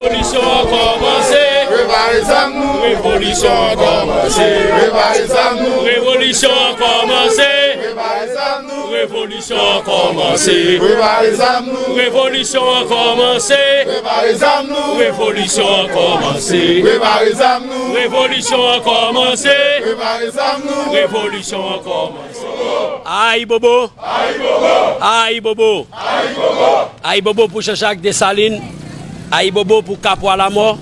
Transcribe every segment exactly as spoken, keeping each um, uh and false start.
Revolisyon an kòmanse. Prepare zam nou. Revolisyon an kòmanse. Prepare zam nou. Revolisyon an kòmanse. Prepare zam nou. Revolisyon an kòmanse. Prepare zam nou. Revolisyon an kòmanse. Prepare zam nou. Revolisyon an kòmanse. Prepare zam nou. Revolisyon an kòmanse. Prepare zam nou. Revolisyon an kòmanse. Ayibobo! Ayibobo! Ayibobo! Ayibobo pou Jean-Jacques Dessalines, ayibobo pou Kapwa Lamò,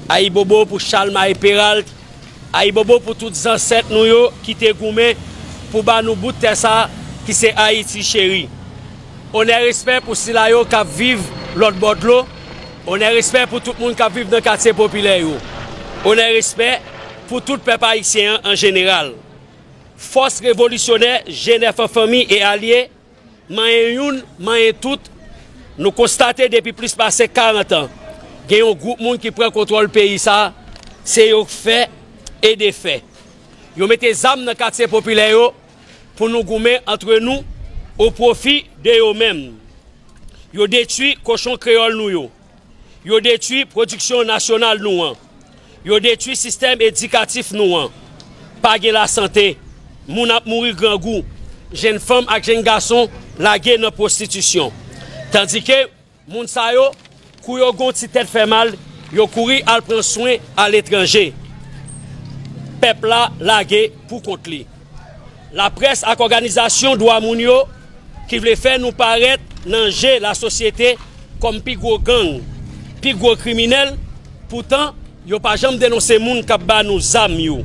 ayibobo pou Chalmaye Peralt, ayibobo pou tout zansèt nou yo ki te goumen pou ba nou bout tè sa ki se Ayiti cheri. Onè, respè pou sila yo k ap viv lòt bò dlo. Onè, respè pou tout moun k ap viv nan katye popilè yo. Onè, respè pou tout pèp ayisyen an an jeneral. Fòs revolisyonè G nèf an fanmi e alye, manyen youn, manyen tout, nou konstate depi plis pase karant an, gen yon gwoup moun ki pran kontwòl peyi sa, se yo k fè e defè. Yo mete zam nan katye popilè yo pou nou goumen antre nou o pwofi de yo menm. Yo detwi kochon kreyòl nou yo. Yo detwi pwodiksyon nasyonal nou an. Yo detwi sistèm edikatif nou an. Pa gen lasante. Moun ap mouri grangou. Jenn fanm ak jenn gason lage nan pwostitisyon. Tandike moun sa yo, kou yo gen yon ti tèt fè mal, yo kouri al pran swen aletranje. Pèp la lage pou kont li. Laprès ak òganizasyon dwa moun yo ki vle fè nou parèt nan je lasosyete kòm pi gwo gang, pi gwo kriminèl, poutan yo pa janm denonse moun k ap ba nou zam yo.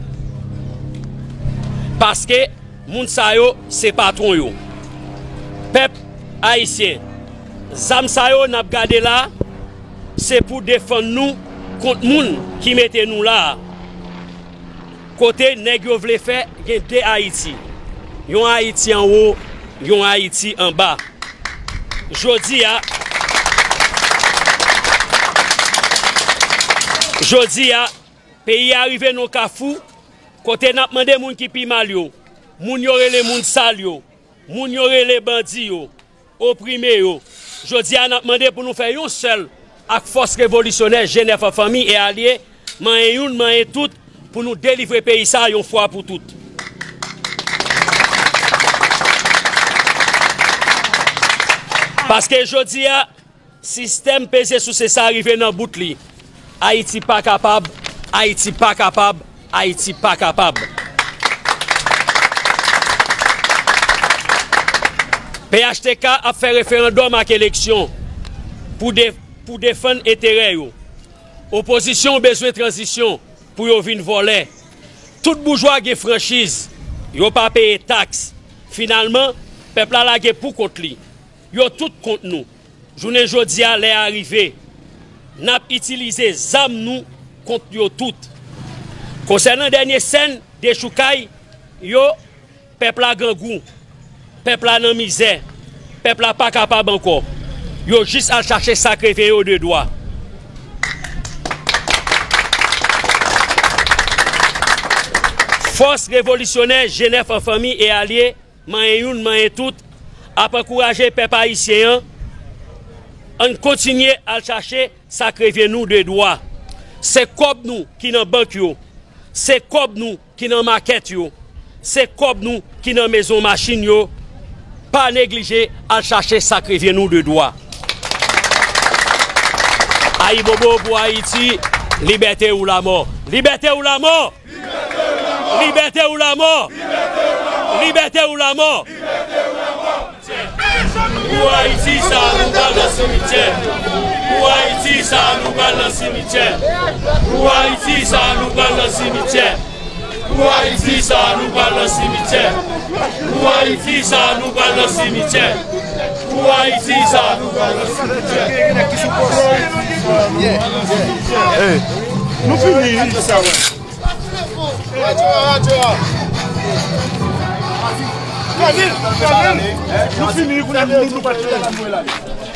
Paske moun sa yo se patwon yo. Pèp ayisyen, zam sa yo n ap gade la, se pou defann nou kont moun ki mete nou la a. Kote nèg yo vle fè gen de Ayiti. Yon Ayiti anwo, yon Ayiti anba. Jodi a, jodi a, peyi a rive nan kafou kote n ap mande moun ki pi mal yo, moun yo rele moun sal yo, moun yo rele bandi yo, oprime yo. Jodi a, n ap mande pou nou fè yon sèl ak fòs revolisyonè G nèf an fanmi e alye, manyen youn, manyen tout, pou nou delivre peyi sa a yon fwa pou tout. Paske jodi a, sistèm peze souse sa a rive nan bout li. Ayiti pa kapab, Ayiti pa kapab, Ayiti pa kapab. P H T K ap fè referandòm ak eleksyon pou de-, pou defann enterè yo. Opozisyon bezwen tranzisyon pou yo vin vòlè. Tout boujwa gen franchiz, yo pa peye taks. Finalman, pèp la lage pou kont li. Yo tout kont nou. Jounen jodi a, lè a rive. N ap itilize zam nou kont yo tout. Konsènan dènye sèn dechoukay yo, pèp la grangou, pèp la nan mizè, pèp la pa kapab ankò. Yo jis al chache sa k revyen yo de dwa. Fòs revolisyonè G nèf an fanmi e alye, manyen youn, manyen tout, ap ankouraje pèp ayisyen an, ann kontinye al chache sa k revyen nou de dwa. Se kòb nou ki nan bank yo, se kòb nou ki nan makèt yo, se kòb nou ki nan mezon machin yo. Pa neglije al chache sa k revyen nou de dwa. Ayibobo pou Ayiti, libète ou lamò. Libète ou lamò! Libète ou lamò! Libète ou lamò! Pou Ayiti sa, nou pral nan simityè. Pou Ayiti sa, nou pral nan simityè. Pou Ayiti sa, nou pral nan simityè. Pou Ayiti sa, nou pral nan simityè. Pou Ayiti sa, nou pral nan simityè. Pou Ayiti sa, nou pral nan simityè. Hey, nou fini. Radyo a, radyo a. Nou fini, kounye a nou, nou pa t fè. Nou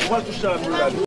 pral touche a nou.